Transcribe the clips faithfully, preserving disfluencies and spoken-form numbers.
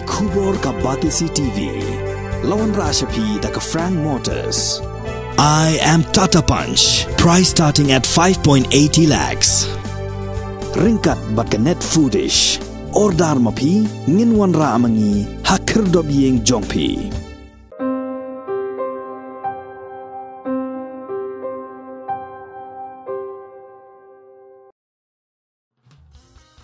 Khubor ka Batesi T V. La wanrah sha phi da ka Frank Motors. I am Tata Punch. Price starting at five point eighty lakhs. Ryngkat bad ka Net Foodish. Order ma phi, ngin wanrah ma ngi ha khyrdop ïing jong phi.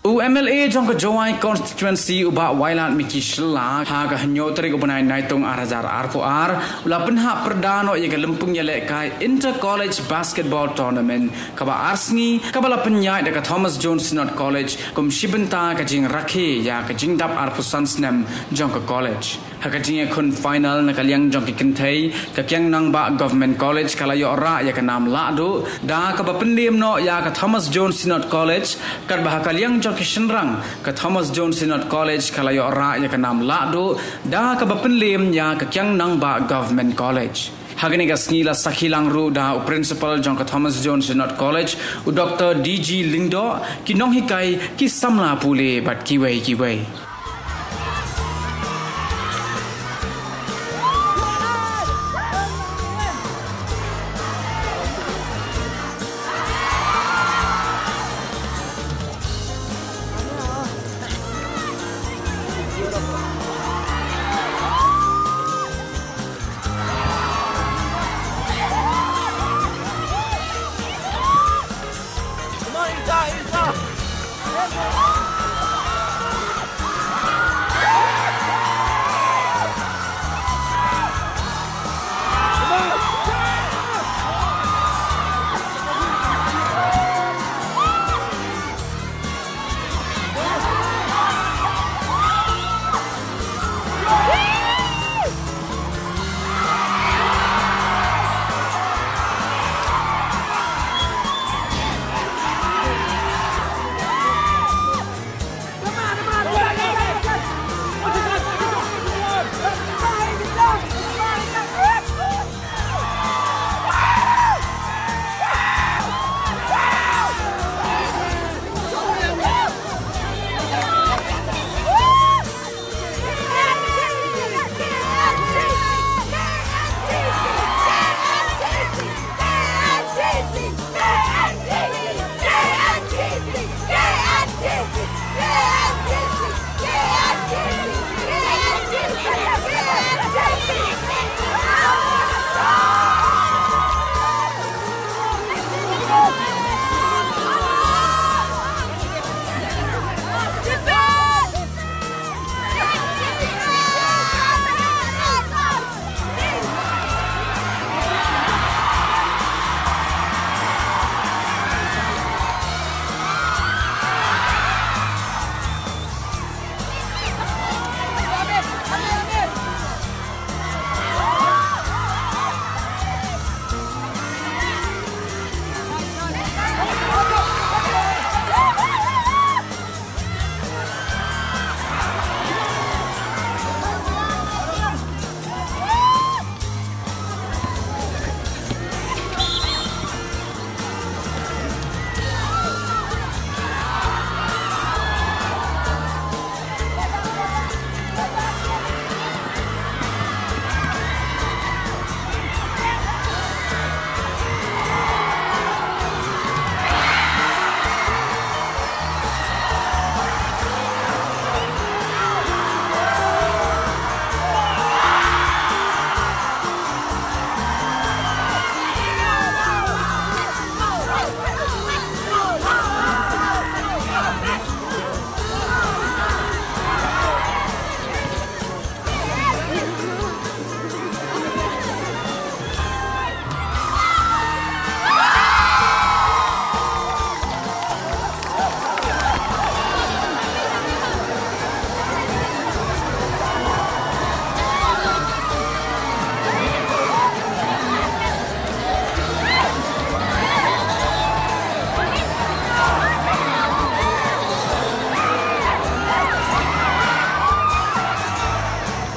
U M L A jong ka Jowai Constituency, u Bah Wailadmiki Shylla, ha ka hynñiew tarik u bnai Naitung ar hajar arphew ar, u la pynhap pyrda noh ïa ka lympung ïalehkai Inter College Basketball Tournament kaba ar sngi, kaba la pynïaid da ka Thomas Jones Synod College kum shi bynta ka jingrakhe ïa ka jingdap arphew san snem jong ka college. Ha ka jingïakhun final na ka liang jong ki kynthei, ka Kiang Nangbah Government College ka la ïoh rah ïa ka nam lahduh, da kaba pynliem noh ïa ka Thomas Jones Synod College, katba ha ka liang jong ki shynrang, ka Thomas Jones Synod College ka la ïoh rah ïa ka nam lahduh, da kaba pynliem ïa ka Kiang Nangbah Government College. Ha kane ka sngi la sakhi lang ruh da u principal jong ka Thomas Jones Synod College, u Doktor D G Lyngdoh, ki nonghikai, ki samla pule bad kiwei kiwei.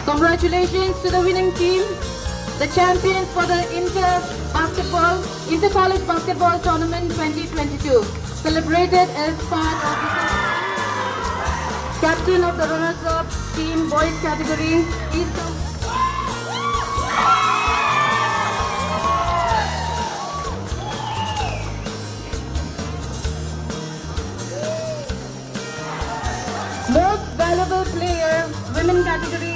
Congratulations to the winning team, the champions for the Inter Basketball, Inter College Basketball Tournament twenty twenty-two. Celebrated as part of the captain of the runners-up team, boys Category, please come. Most valuable player, women category.